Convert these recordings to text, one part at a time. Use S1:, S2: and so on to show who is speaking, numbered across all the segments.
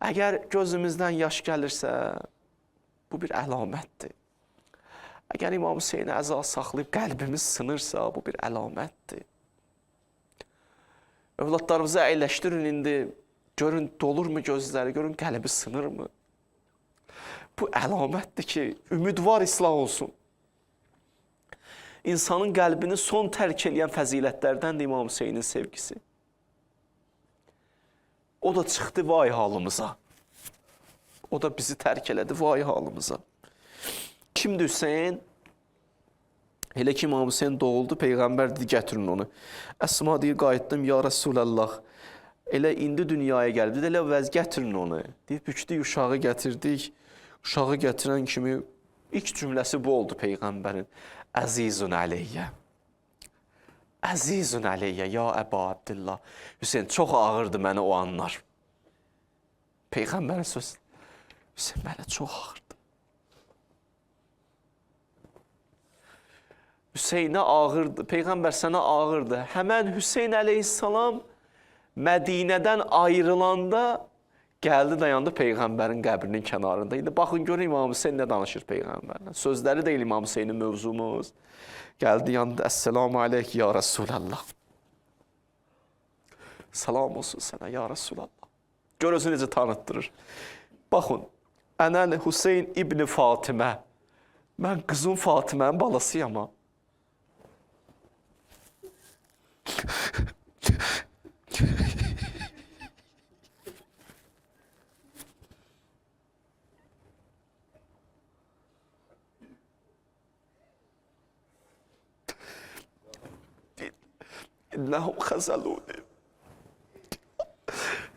S1: Əgər gözümüzdən yaş gəlirsə, bu bir əlamətdir. Əgər İmam Hüseyni əza saxlayıb qəlbimiz sınırsa, bu bir əlamətdir. Övladlarınızı əyləşdirin indi, görün dolurmu gözləri, görün qəlbi sınırmı? Bu əlamətdir ki, ümid var islah olsun. İnsanın qəlbini son tərk eləyən fəzilətlərdəndir İmam Hüseynin sevgisi. O da çıxdı vay halımıza. O da bizi tərk elədi vay halımıza. Kimdir Hüseyn? Elə ki İmam Hüseyn doğuldu, Peyğəmbər dedi, gətirin onu. Əsma deyir, qayıtdım, ya Rəsulallah. Elə indi dünyaya gəldi, dedi, elə vəz gətirin onu. Deyir, bükdük, uşağı gətirdik. Uşağı gətirən kimi ilk cümləsi bu oldu Peyğəmbərin. Əzizun əleyyə. Əzizun əleyyə, ya Əba Abdillah. Hüseyn, çox ağırdı mənə o anlar. Peyğəmbərin sözü. Hüseyn, mənə çox ağırdı. Hüseynə ağırdı, Peyğəmbər sənə ağırdı. Həmən Hüseyn əleyhissalam Mədinədən ayrılanda gəldi dayandı Peyğəmbərin qəbrinin kənarında. İndi baxın görün İmam Hüseyn nə danışır Peyğəmbərlə. Sözləri deyil İmam Hüseynin mövzumuz. Gəldi yandı, Əssalamu aleyk ya Rəsulallah. Salam olsun sənə ya Rəsulallah. Gör özünü necə tanıtdırır. Baxın, Ənəl Hüseyn İbni Fatimə. Mən qızım Fatimənin balasıyam ha. İnnəhum xəzəluni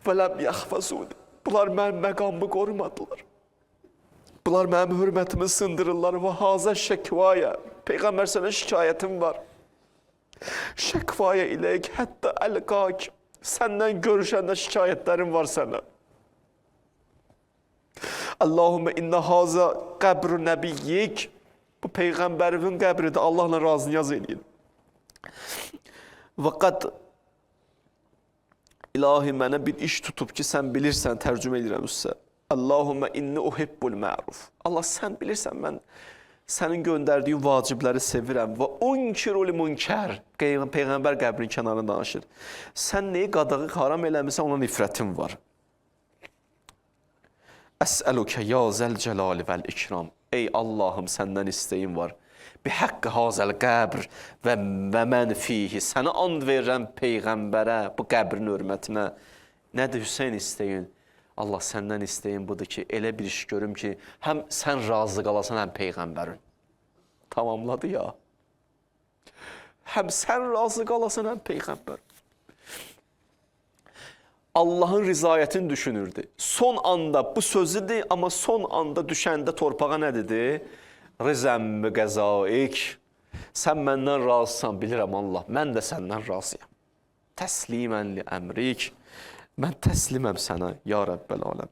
S1: və ləm yəhfəzuni. Bunlar mənim məqamımı qorumadılar. Bunlar mənim hörmətimi sındırırlar və hazə şəkvaya. Peyğəmbər sənə şikayətim var. Şəkvaya iləyik, hətta əlqak. Səndən görüşəndə şikayətlərim var sənə. Allahümme innə hazə qəbru nəbiyyik. Bu Peyğəmbərimin qəbridir. Allahla razı niyaz eləyin. Və qad ilahi mənə bir iş tutub ki, sən bilirsən, tərcümə edirəm sizə. Allahümme inni uhibbul ma'ruf. Allah sən bilirsən mən sənin göndərdiyin vacibləri sevirəm və unkirul münkər. Peyğəmbər qəbrinin kənarında danışır. Sən nəyi qadağı haram eləmisən, ona nifrətim var. Əsəlukə ya zəl cəlali vəl ikram. Ey Allahım səndən istəyim var. Bi haqqı hazəl qəbr və mən fihi. Sənə and verirəm peyğəmbərə, bu qəbrin hörmətinə. Nədir Hüseyn istəyin? Allah səndən istəyim budur ki, elə bir iş görüm ki, həm sən razı qalasan, həm peyğəmbərin. Tamamladı ya. Həm sən razı qalasan, həm peyğəmbər. Allahın rizayətini düşünürdü. Son anda bu sözüdür, amma son anda düşəndə torpağa nə dedi? Rizəm bi qəzaik. Sən məndən razısan, bilirəm Allah. Mən də səndən razıyam. Təslimən li əmrik. Mən təsliməm sənə, ya Rəbbəl aləm.